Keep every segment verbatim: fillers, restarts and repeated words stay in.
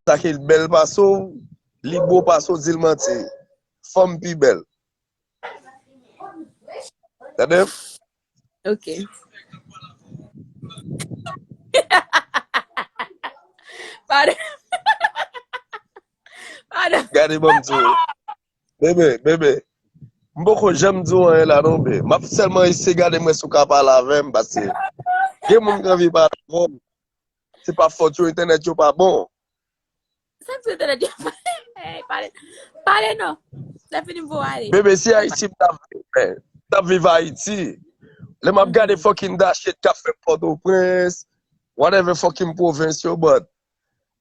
sa ke l bèl pase w, li bo pase w, di l manti. Fanm pi bèl. Tande? Ok. Pardon. Pardon. Gade ban m di w. Bebe, bebe. M poko janm di w anyen la non, be. M ap sèlman eseye gade mwen si w ka pale avè m, paske gen moun ki anvi pale avè w. Se pa fòt yo, entènèt yo pa bon. Sa m sou entènèt yo. Hey, pale, pale non. Lè fini m pou ale. Bebe, si Ayiti m t ap viv, men, m t ap viv Ayiti. Lè m ap gade fucking that shit k ap fèt Pòtoprens, whatever fucking pwovens yo, but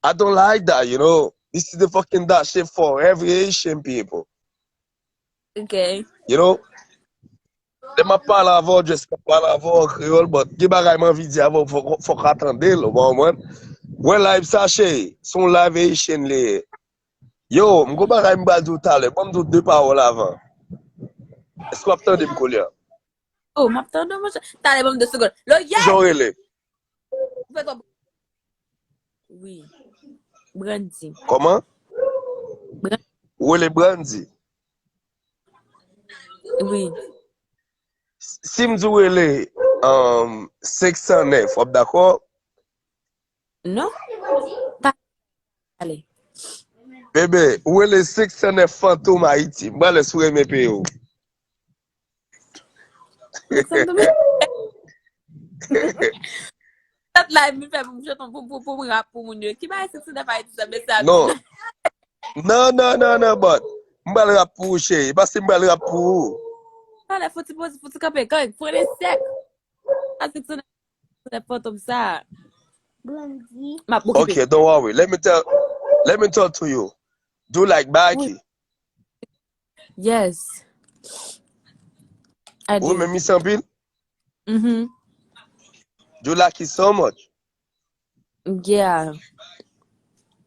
I don't like that, you know. This is the fucking that shit for every Haitian people. Ok. You know? Lè m ap pale avè w, just m ap pale avè w an kreyòl, but gen bagay m anvi di avè w, fòk, fòk w tande l, ou konprann? Wè live sa, cheri, se yon live Haitian li ye. Yo, m gon bagay m pral di w talè, ban m di w de pawòl avan. Èske w ap tande m kounye a? Oh, m ap tande w, monchè. Talè, ban m de segonn. Loyal! Kijan w rele? Ou fè twòp. Wi. Brandy. Kòman? Brandy. Ou rele Brandy? Wi. Si m di w rele um, senk san nèf, w ap dakò? Non. Pa ale. Bebe, ou rele senk san nèf Fantom Ayiti. M pral wè si w renmen peye w. Sèt live, mi fè pou m chante, pou, pou, pou m rap pou moun yo. Ki bagay senk san nèf Ayiti sa, mesye a? Non. Non, non, non, non, but. M pral rap pou ou, cheri. Paske m pral rap pou ou. Talè, fò ti poze, fò ti kanpe, gang, frene sèk. A senk san nèf, senk san nèf Fantom sa. M ap okipe. Okay, don't worry. Let me tell, let me talk to you. Do you like Baky? Yes. I do. Ou renmen misye anpil? Mm-hmm. You like it so much? Yeah.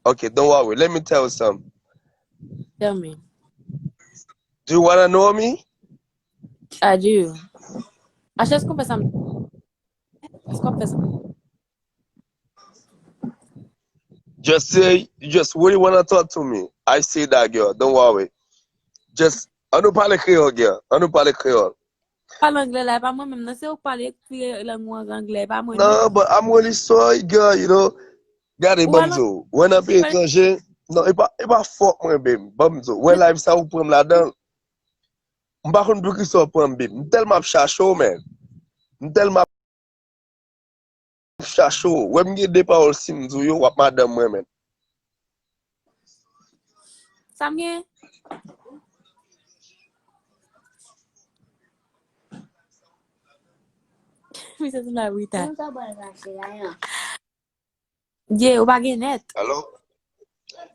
Okay, don't worry. Let me tell you something. Tell me. Do you wanna know me? I do. Acha, èske w fè sa? Èske w fè sa? Just say you just really wanna talk to me. I see that girl. Don't worry. Just, ann nou pale kreyòl, girl. Ann nou pale kreyòl. Pale anglè la, e pa mwen menm nan, se ou k pale, ekri lang ou an anglè, e pa mwen non. Non, but I'm really sorry, girl, you know. Gade, ban m di w, wè nan peyi etranje, non, e pa, e pa fòt mwen, babe. Ban m di w, wè live sa ou pran m ladan l. M pa konn poukisa w pran m, babe. M tèlman ap chache w, man. M tèlman ap chache w. Wè m gen de pawòl si m di w yo, w ap madanm mwen, man. Sa m gen? Misye sou la, Rita. Ye, ou pa gen nèt. Hello?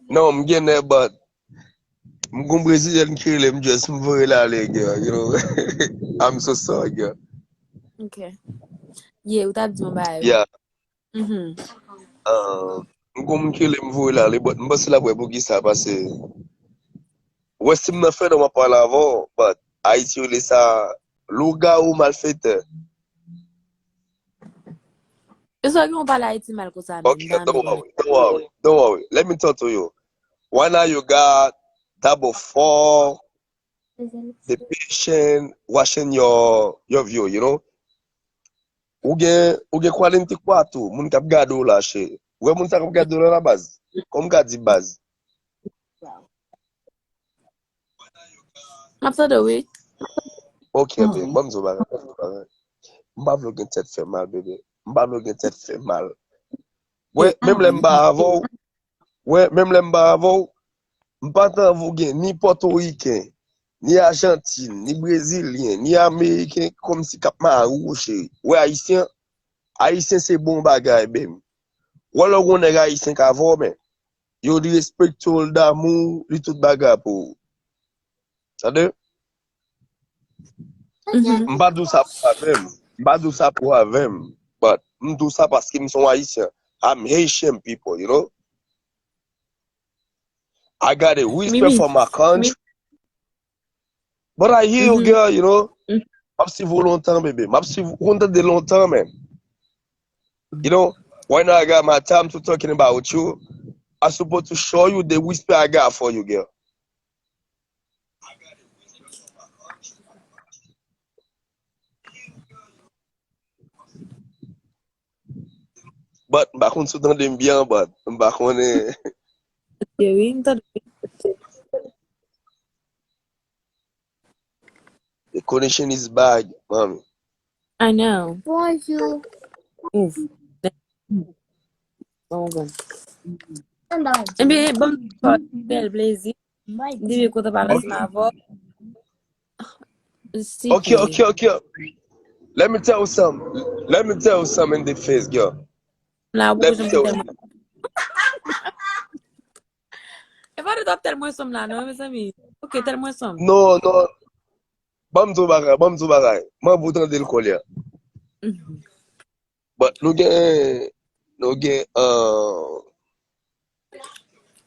Non, m gen nèt, but m gon brezilyèn ki rele m, just m voye l ale, girl, you know. I'm so sorry, girl. Ok. Ye, ou t ap di yon bagay. Yeah. Mhm. Uh, m gon moun ki rele m voye l ale, but m panse l ap wè poukisa, paske wè si m nan fè non m ap pale avè w, but Ayiti yo rele sa lougawou malfektè. E sa gen yon pale Ayiti mal konsa menm. Okay, don't worry, don't worry, don't worry. Let me talk to you. Right now you got double four, the patient watching your, your view, you know? Ou gen, ou gen quality kwa tou, moun k ap gade w la, cheri. Ou wè moun sa k ap gade w la, la baz? Kòm ka di baz? M ap tande w, wi. Ok, ben, ban m di w bagay, ban m di w bagay. M pa vle w gen tèt fè mal, bebe. M pa vle w gen tèt fè mal. Wè, menm lè m pa avè w, wè, menm lè m pa avè w, m pa t anvi w gen ni pòtoriken, ni ajantin, ni brezilyen, ni ameriken, kòmsi k ap mare w, cheri. Wè, ayisyen, ayisyen se bon bagay, bebe. Wè, lè w gen yon nèg ayisyen k avè w, men, yo li respekte w, l damou w, li tout bagay pou ou. Tande? M pa di w sa pou avè m. M pa di w sa pou avè m. But m di w sa paske m se yon ayisyen. I'm Haitian people, you know? I got a respect for my country. But I hear you, girl, you know. M ap swiv ou lontan, bebe. M ap swiv ou, ou konn tande lontan, man. You know, right now I got my time to talking about you. I supposed to show you the respect I got for you, girl. But m pa konn si w tande m byen, but m pa konnen. Ok, wi, m tande. The connection is bad, mami. I know. Bonjou. Ouf. Oh, bon. Ebyen, bon, bèl plezi. M te byen kontan pale ansanm avè w. Ok, ok, ok. Let me tell you something. Let me tell you something in the face, girl. La, Let me tell you. E pa de tèl mwen sanm la, non, mezanmi. Ok, tèl mwen sanm. Non, non. Ban m di w bagay, ban m di w bagay. Mwen pou tande l kòlè. But nou gen, nou gen, uh,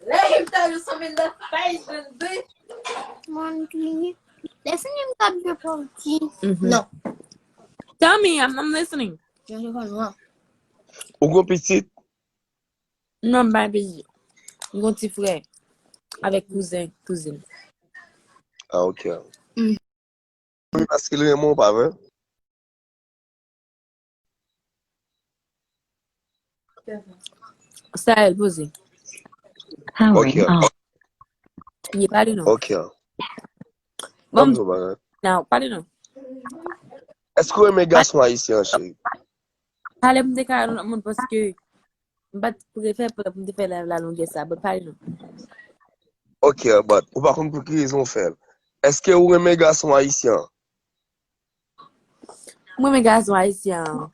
Let him tell you something in the face, Lindsay. Monty, listen him talk your party. Mhm. No. Tell me, I'm, I'm listening. Je ne vois pas. Ou gon pitit? Non, m pa gen pitit. M gon ti frè. Avèk kouzen, kouzin. Ah, ok. Mm. Wi, paske l renmen w, pa vre? Sa el poze. Ok. Ye pale non. Ok. Bon, Ban m di w bagay. Nan, pale non. Èske w renmen gason ayisyen, cheri? Pale m te ka yon lòt moun paske m pa t prefè pou m te fè live la longè sa, but pale non. Ok, but ou pa konn pou ki rezon w fè l. Èske ou renmen gason ayisyen? Mwen renmen gason ayisyen an.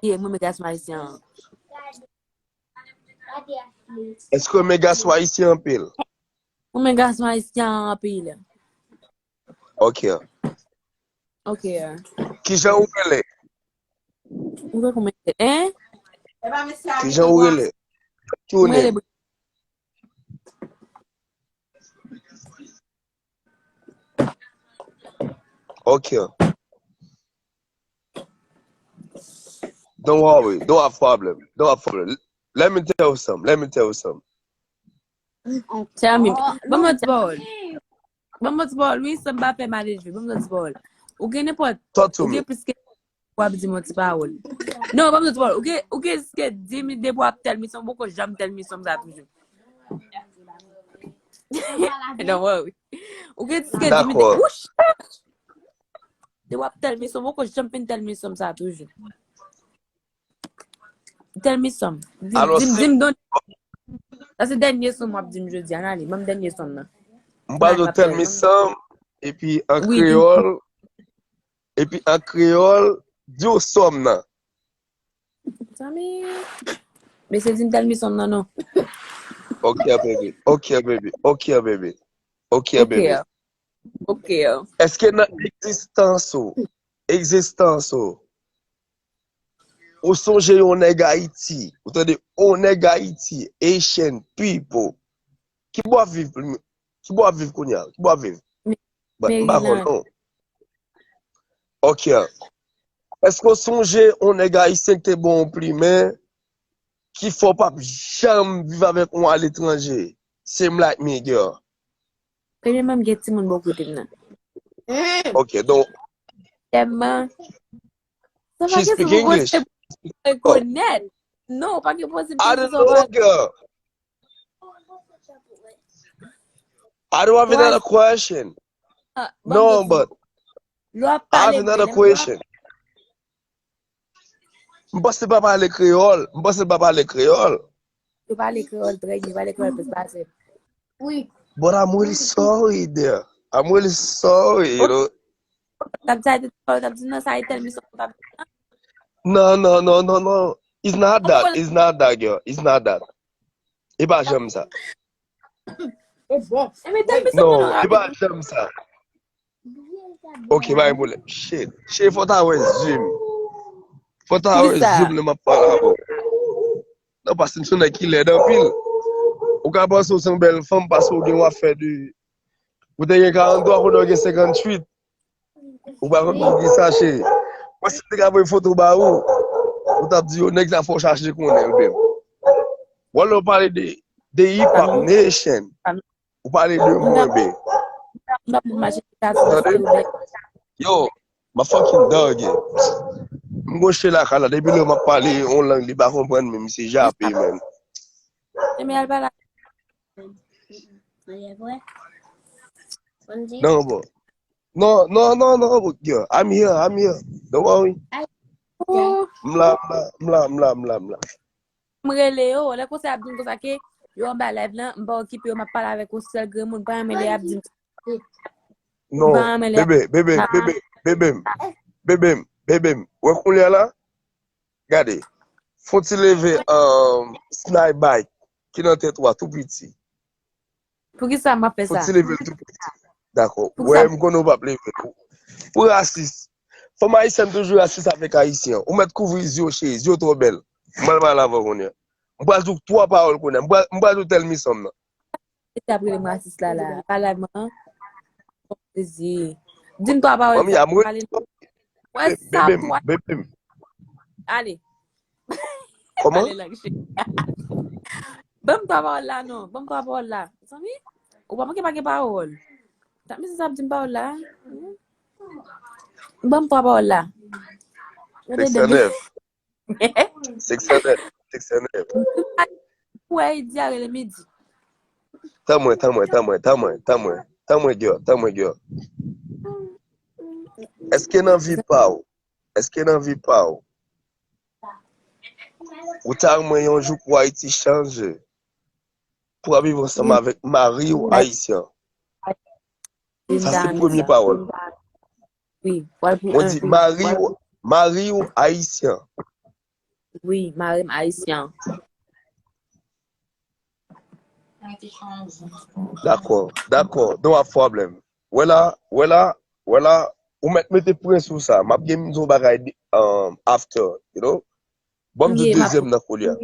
Yeah, mwen renmen gason ayisyen an. Èske ou renmen gason ayisyen anpil? Mwen renmen gason ayisyen an anpil. Ok. Ok. Kijan ou rele? Ou wè kòman, hein? Kijan ou rele? Ki ou Mwen rele? Ok. Don't worry. Don't have problem. Don't have problem. Let me tell you something. Let me tell you something. Tell me. Ban mwen ti pawòl. Ban mwen ti pawòl. Wi, sa m pa fè mal jwe. Ban mwen ti pawòl. Ou gen nenpòt. Talk to Ou me. Gen plis ke w ap di mwen ti pawòl. Non, ban mwen ti pawòl. Ou gen, ou gen jiske dis minit depi w ap tèl misyon, poko janm tèl misyon sa toujou. Don't worry. Ou gen jiske dis minit. Dakò. Wouch! Depi w ap tèl misyon, poko janm fin tèl misyon sa toujou. Tèl misyon. Di, Alò, di, si- di m don. Sa se dènye sòm w ap di m jodi a, nan li. Ban m dènye sòm nan. M pa do Nan, tèl nan, misyon, epi an Wi, di- kreyòl, epi an kreyòl, di w sòm nan. Zanmi. Mesye di m tèl misyon nan non. Ok, baby. Ok, baby. Ok, baby. Ok, Ok. Baby. Ok. Èske nan egzistans ou, egzistans ou, ou sonje yon nèg Ayiti, ou tande, yon nèg Ayiti, Haitian people, ki bò ap viv, ki bò ap viv kounye a, ki bò ap viv? But m pa konn Maryland. Non. Ok. Èske w sonje yon nèg ayisyen ki te bon yon plimen, ki fè w p ap janm viv avèk yon aletranje? Same like me, girl. Premyèman, m gen timoun bò kote m nan. Ok, donk, Tèlman. Sa pa She gen speak sou English. Rekonèt. Non, pa gen posibilite. I don't know, girl. I don't have another question. No, but Lè w ap I have pale, another lè- question. M panse pa pale kreyòl. M panse pa pale kreyòl. Yo pale kreyòl trè byen, pale kreyòl plis pase. Wi. But I'm really sorry, dear. I'm really sorry, you know. T ap di, t ap di, non, sa e tèl misyon, t ap di, No, no, no, no, no. It's not that. It's not that, girl. It's not that. E pa janm sa. E bon. E men tèl misyon, Non, non, e pa janm sa. Ok, pa gen pwoblèm. Shit. Shit, fò ta wè Zoom. Fò ta wè Kisa? Zoom lè m ap pale avè w. Non, paske m se yon nèg ki lèd anpil. Ou ka panse w se yon bèl fanm paske w gen w ap fè de. Ou te gen karant twa, kounye a w gen senkant uit. Ou pa konn pou ki sa, cheri. Mwen, si m te ka voye foto ba ou, ou t ap di, yo, nèg sa fò w chache konnen l menm. Wè lè w pale de The Hip Hop Nation. Ou pale de mwen, be. Tande? Yo, ma fucking dog. M gon chela kala, depi lè m ap pale yon lang, li pa konprann, men misye jape, man. Ebyen, al pale. Non, bro. Non, non, non, non, bro. Yo, I'm here, I'm here. Don't worry. M la, m la, m la, m la, m la, m la. M rele yo, lè konsa y ap di m konsa ke yo anba live lan, m pa okipe yo, m ap pale avèk yon sèl grenmoun, m pa renmen lè y ap di m. Non, bebe, bebe, bebe, bebe m, bebe m, bebe m. Wè kounye a la, gade, fon ti leve um, Snipe Bike ki nan tèt ou a tou piti. Poukisa m ap fè sa? Fon ti leve l tou piti. Dakò. Wè, m konnen w p ap leve l. Ou rasis. Fanm ayisyèn toujou rasis avèk ayisyen. Ou mèt kouvri zye w, cheri. Zye w twò bèl. M pral pale avè w kounye a. M pral di w twa pawòl kounye a. M pral, m pral di w tèl mi sanm nan. Mesye ap rele m rasis la la. Pa live mwen an. Bon, Jezi. Di m twa pawòl. Manmi, a m rele. Wè sa, bebe m, twa. Bebe m. Ale. Kòman? Pale lang cheri. Ban m twa pawòl la non. Ban m twa pawòl la. Zanmi, ou pa manke pa gen pawòl. Sa mesye sa ap di m pawòl la. Ban m twa pawòl la. Gade de. Six hundred. Six hundred. Six hundred. Pou e di a rele midi. Tan mwen, tan mwen, tan mwen, tan mwen, tan mwen, tan mwen, girl, tan mwen, girl. Èske nan vi pa w, èske nan vi pa w, ou ta renmen yon jou pou Ayiti chanje, pou w ap viv ansanm avèk mari w ayisyen? Sa se premye pawòl. Wi, pral pou mwen di mari w, mari w ayisyen. Wi, mari m ayisyen. Dakò, dakò, no a problem. Wè la, wè la, wè la, ou mèt mete pwen sou sa. M ap gen m di w bagay um, after, you know? Ban m di w dezyèm nan koulye a.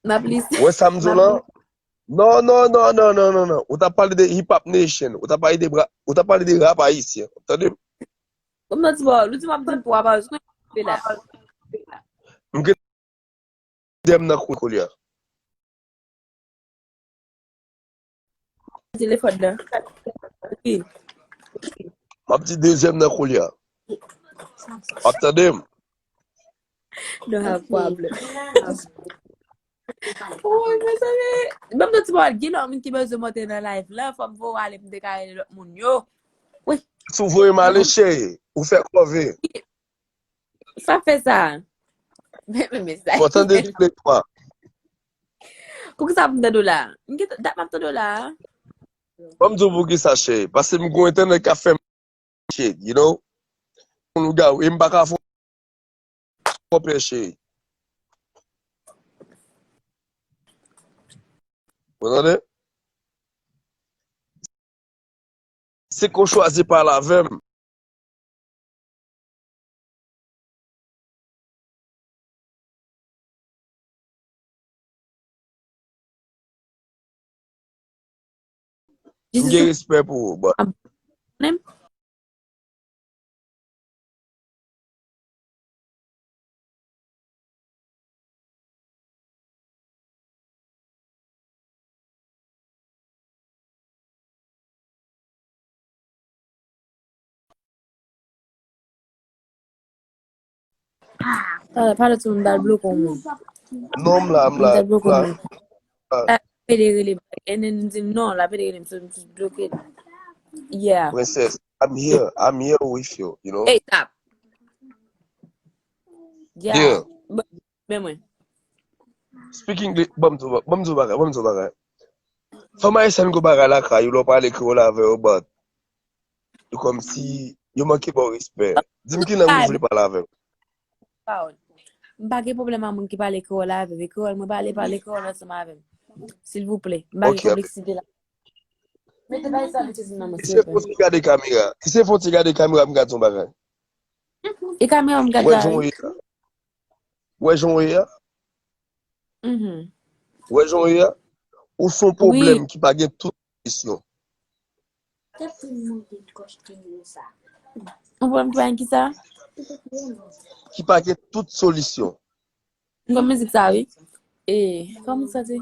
M ap listen. Wè sa m di w lan? Non, non, non, non, non, non, non. Ou t ap pale de Hip Hop Nation. Ou t ap pale de bra, ou t ap pale de rap ayisyen. Tande? Ou nan ti bò, ou di m ap di m twa pawòl, sou la. M gen dèm nan kou koulye a. Telefòn nan. Wi. M ap di dezyèm nan koulye a. W ap tande m? No have problem. Woy, mezanmi. Ban m nan ti bò, gen lòt moun ki bezwen monte nan live la, fò m voye ale pou m te ka rele lòt moun yo. Wi. Si w voye m ale, cheri, ou fè kòve. Sa fè sa. Men, men, men sa. Fò tande tou le twa. Poukisa pou m tande w la? M gen dat m ap tande w la. Ban m di w poukisa, cheri. Paske m gon entènèt k ap fè m shit, you know? Yon lougawou, e m pa ka fè w pè, cheri. Ou tande? Se ke w chwazi pale avè m. M gen respè pou ou, but Pale, pale tou, m t al bloke yon moun. Non, m la, m la, m t al bloke yon moun. Ah, pede rele m. And then di m non, la pede rele m, so m just bloke l. Yeah. Princess, I'm here, I'm here with you, you know? Hey, stop. Yeah. Yeah. Men mwen. Speak English, ban m di w, ban m di w bagay, ban m di w bagay. Fanm ayisyèn gon bagay lakay yo, lè w pale kreyòl avè yo, but yo kòmsi yo manke ba w respè. Di m ki lang ou vle pale avè m. Pawòl. M pa gen pwoblèm ak moun ki pale kreyòl avè m. E kreyòl mwen pale, pale kreyòl ansanm avè m. Silvouplè. M pa gen konpleksite la. Mete bay sa, mete nan mwen, silvouplè. Eseye fon ti gade kamera. Eseye fon ti gade kamera, m gade yon bagay. E kamera m gade la, wi. Wè jan w ye a? Mhm. Wè jan w ye a? Ou se yon pwoblèm ki pa gen tout solisyon. Yon pwoblèm ki pa gen ki sa? Ki pa gen tout solisyon. M konn mizik sa, wi. E, kòman sa di?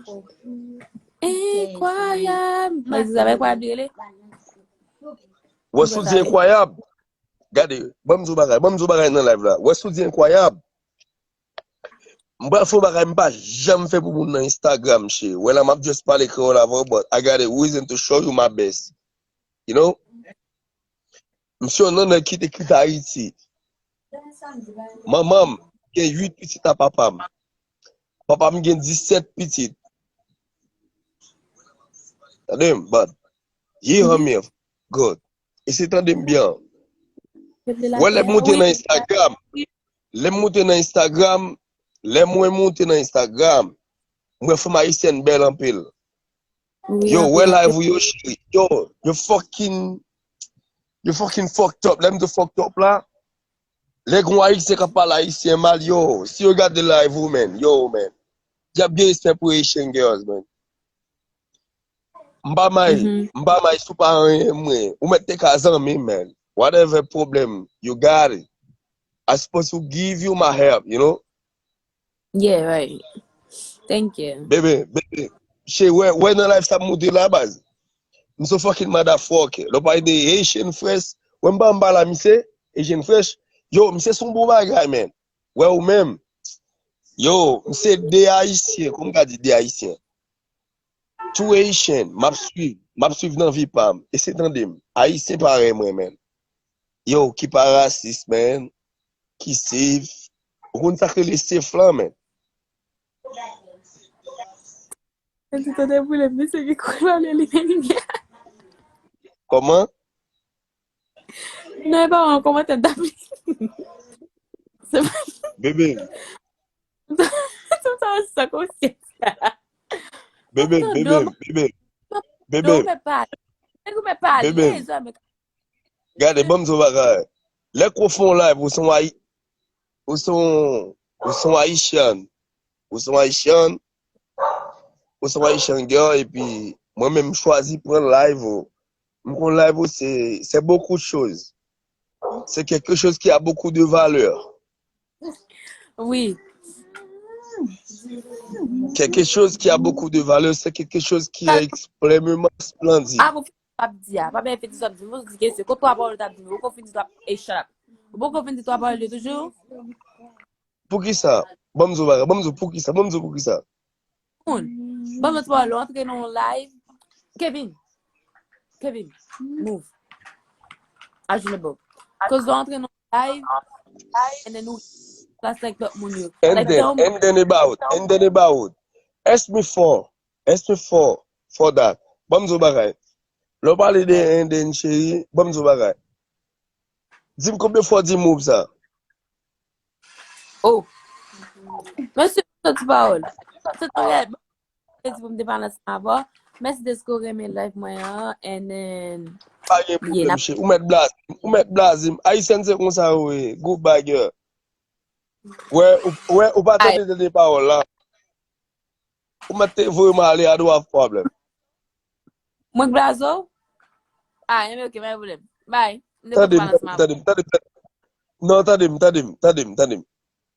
Enkwayab. Mwen di sa, enkwayab li rele? Wè si w di enkwayab. Gade, ban m di w bagay, ban m di w bagay nan live la. Wè si w di enkwayab. M pral fè yon bagay m pa janm fè pou moun nan Instagram, cheri. Wè la, m ap just pale kreyòl avè w, but I got a reason to show you my best. You know? M se yon nèg ki te kite Ayiti. Manman m gen uit pitit a papa m. Papa m gen disèt pitit. Tande m, but he hear me good. Eseye tande m byen. Wè lè m moute nan Instagram, lè m moute nan Instagram, lè mwen moute nan Instagram, m wè fanm ayisyèn bèl anpil. Yo, wè live ou yo, cheri. Yo, yo fucking, yo fucking fucked up. Lè m di fucked up la, lè gen yon ayisyen k ap pale ayisyen mal, yo, si yo gade live ou, man, yo, man. Y ap gen respè pou Haitian girls, man. M pa may, m pa may si w pa renmen mwen. Ou mèt te ka zanmi, man. Whatever problem you got it. I supposed to give you my help, you know? Yeah, right. Thank you. Bebe, bebe. Che, wè, wè nan live sa m moute la, baz. M so fucking motherfucker. Lè w pale de Haitian Fresh, wè m pa m pale a misye, Haitian Fresh. Yo, misye se yon bon bagay, man. Wè ou menm. Yo, misye de Ayisyen, kòman m ka di de Ayisyen? Two Haitian, m ap swiv, m ap swiv nan vi pa m. Eseye tande m. Ayisyen parèy mwen, man. Yo, ki pa rasis, man. Ki safe. Ou konn sa k rele safe lan, man. Mwen te tande boule, misye ki koule ale li menm. Kòman? Non, e pa yon kòmantè m t ap li. Bebe. Tout sa sa konsyans. Bebe, bebe, bebe. Bebe. Ou mèt pale. Ou mèt pale. Gade, ban m di w bagay. Lè ke w fè yon live, ou se yon Ayi-, ou se yon, ou se yon Ayisyen. Ou se yon Ayisyen. Ou se yon Ayisyen girl, epi mwen menm m chwazi pran live ou. M konn live ou, c'est, c'est beaucoup de choses. C'est quelque chose qui a beaucoup de valeur. Oui. Quelque chose qui a beaucoup de valeur, c'est quelque chose qui est extrêmement splendide. Ah, bon, ap di a, pa byen fè di sa ap di, mwen di kesyon, kot twa pawòl t ap di, ou poko fin di twa, e shut up. Ou poko fin di twa pawòl yo toujou? Poukisa? Ban m di w bagay, ban m di w poukisa, ban m di w poukisa. Moun, ban m di w pawòl, ou antre nan yon live. Kevin, Kevin, move. Ajoune bo. Koz ou antre nan yon live, and then ou plas like lòt moun yo. And then, and then about, and then about. Ask me for, ask me for, for that. Ban m di w bagay. Lè w pale de and then, cheri, ban m di w bagay. Di m konbyen fwa w di move sa? Oh. Mesye, soti pawòl. Se ton rèd. Mèsi pou m te pale ansanm avè w. Mèsi deske w renmen live mwen an. And then, pa gen pwoblèm, cheri. Ou mèt blaze m. Ou mèt blaze m. Ayisyen se konsa yo ye. Goodbye, girl. Wè, ou, wè, ou pa tande dènye pawòl la. Ou mèt te voye m ale, I don't have problem. Mwen k blaze w? Ah, enben, ok, pa gen pwoblèm. Bye. M te konn Tande m, pale ansanm avè w. Tande m, tande m, tande m. Non, tande m, tande m, tande m, tande m.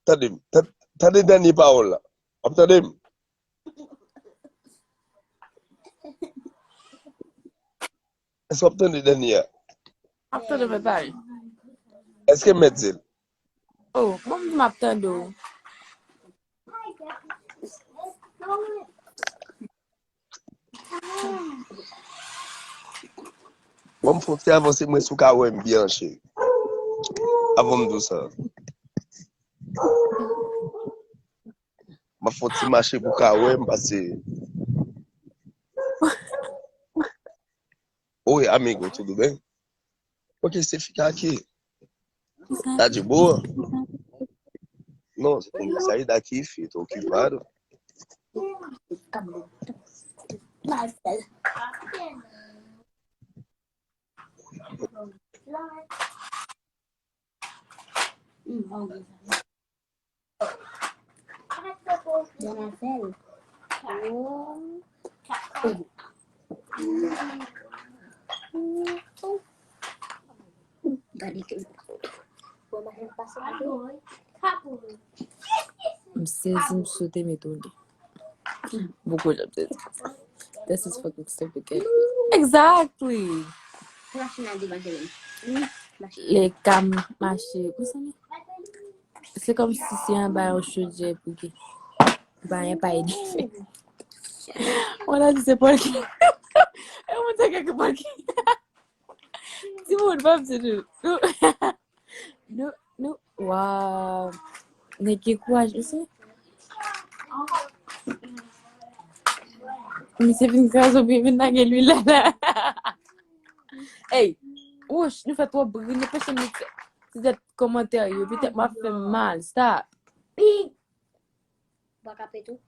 Tande m, tan-, tande dènye pawòl la. W ap tande m? Èske w ap tande dènye a? M ap tande w, men pale. Èske m mèt di l? Oh, bon, m di m ap tande w. Bon, m fè yon ti avanse, mwen si w ka wè m byen, cheri. Avan m di w sa. M ap fè yon ti mache pou w ka wè m, paske Oi, amigo, tudo bem? Por que você fica aqui? Tá de boa? Não, você tem que sair daqui, filho. Tô ocupado. Bon afè l. Gade ke. M sezi, m sote, m etone. Beaucoup de This is fucking stupid, kid. Exactly. Machin nan devan tele m. Wi, machin. Lè ka mache. Ou sa? Se kòmsi se anba yon chodyè pou ki pa gen pa ede. Wala di se pòlki. E mwen te kèk pòlki. Timoun, pa m di nou. Nou, nou, nou. Waw. Nèg gen kouraj, mesye. Misye vin kraze oubyen vin lage lwil la la. Ey, wouch, nou fè twòp bri, nou peche m li ti tèt kòmantè yo, petèt m ap fè m mal, stop. Bwa kape tou.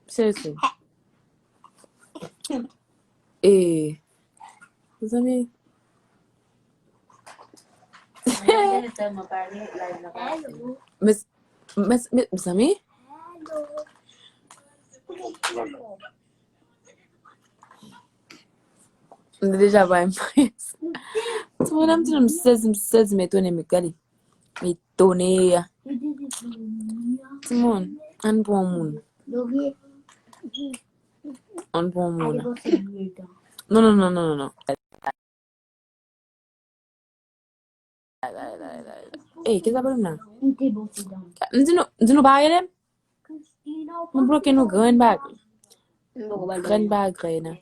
Seriously. E, mezanmi. Mezanmi. M te deja bay m. Ti moun nan m di nou m sezi, m sezi, m etone, m gade. Etone. Timoun, ann pran moun. Ann pran moun. Non, non, non, non, non, non. Ey, kisa pwoblèm nan? M di nou, m di nou pa rele m? Nou bloke nou grenn bagay. Grenn bagay nan.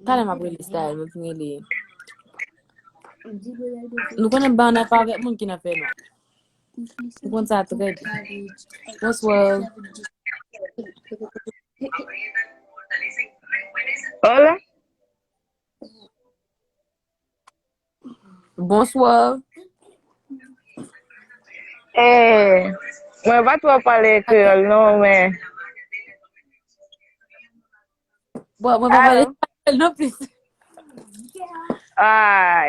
Talè m ap rele Style, mwen fin rele. Nou konnen m pa nan afè avèk moun ki nan fè nou. Nou konn sa trè byen. Bonswa. Hola. Bonswa. Eh, mwen pa twò pale kreyòl non, men Bon, mwen pa pale kreyòl non plis. Ah.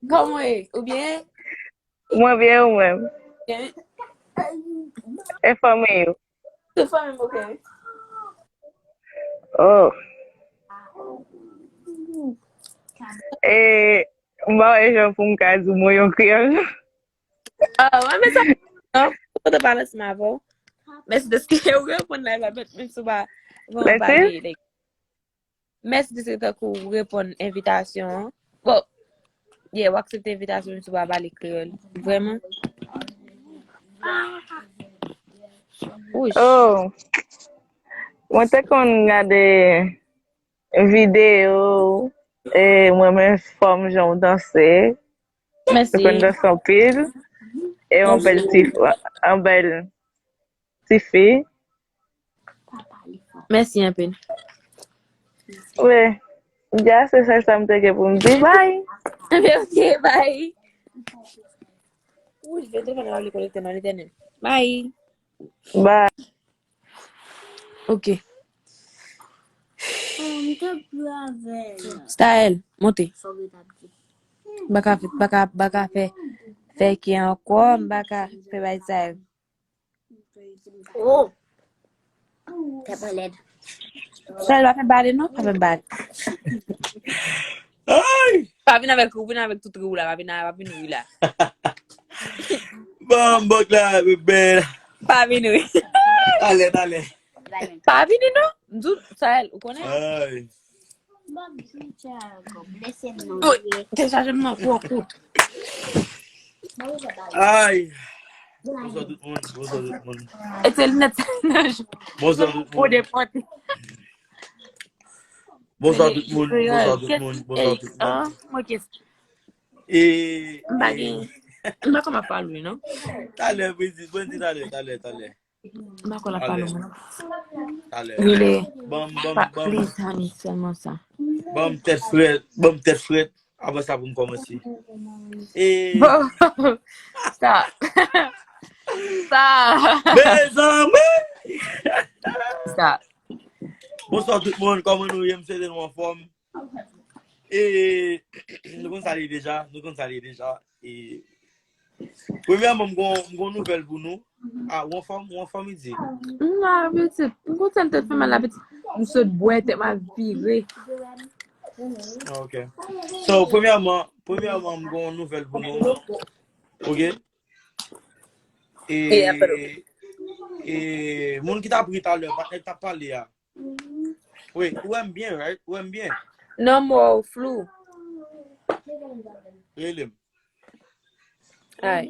Kòman e? Ou byen? Mwen byen, ou menm? Byen. E fanmi yo? Se fanmi m, ok. Oh. E, m pa wè jan pou m ka di w mwen yon kreyòl. Ah, mwen men sa. Non, ou te pale ansanm avè w. Mèsi deske ou reponn la, la, men, men sou ba. Bon, Mèsi. Mèsi deske tankou ou reponn envitasyon an. Bon, yeah, ou aksepte envitasyon, men sou ba pale kreyòl. Vrèman. Ouch. Oh. Mwen te konn gade videyo, e mwen men fòm jan w danse. Mèsi. Ou konn danse anpil. E yon bèl ti, yon bèl ti fi. Mèsi anpil. Wi. Dja se sèl sa m te gen pou m di. Bye. Ok, bye. Ouch, vin telefòn nan li konekte non, Letènèl. Bye. Bye. Ok. Style, monte. M pa ka fè, pa ka, pa ka fè, fè ki ankò, m pa ka fè bay sa yo. Oh. Tèt mwen lèd. Style, pa fè bale non, pa fè bale. Ay! Pa vin avèk, ou vin avèk tout ri ou la, pa vin, pa vin ri la. Bon, bòk la, bebe. Pa vin ri. Talè, talè. Pa vini non. M di w, Style, ou konnen? Ay. Dechaje m nan gwo kout. Ay. Bonswa tout moun, bonswa tout moun. E se linèt nan jou. Bonswa tout Pou moun. Depòte. Bonswa tout moun, bonswa tout moun, bonswa tout moun. Ah, mwen kes. E, M pa gen. M pa kòman pale wi non. Talè, Brigitte, mwen di talè, talè, talè. M pa kòman pale mwen. Talè. Rele. Ban m, ban m, Pa, ban m, please, honey, sèlman sa. Ban m tèt frèt, ban m tèt frèt. Apre sa pou m kòmanse. E, Stop. Stop. Mezanmi! Stop. Bonswa tout moun, kòman nou ye? M swete nou anfòm. E, nou konn sa li deja, nou konn sa li deja. E, premyèman, m gon, m gon nouvèl pou nou. Ah, ou anfòm, ou anfòm, Idi? M la, pitit. M kontan tèt fè mal la, pitit. M sot bwè, tèt m ap vire. Ah, ok. So, premyèman, premyèman, m gon nouvèl pou nou. Ok? E, E apre. E, moun ki t ap ri talè, patnè k t ap pale a. Wi, ou wè m byen, right? Ou wè m byen? Non, mwen flou. Rele m. Ay.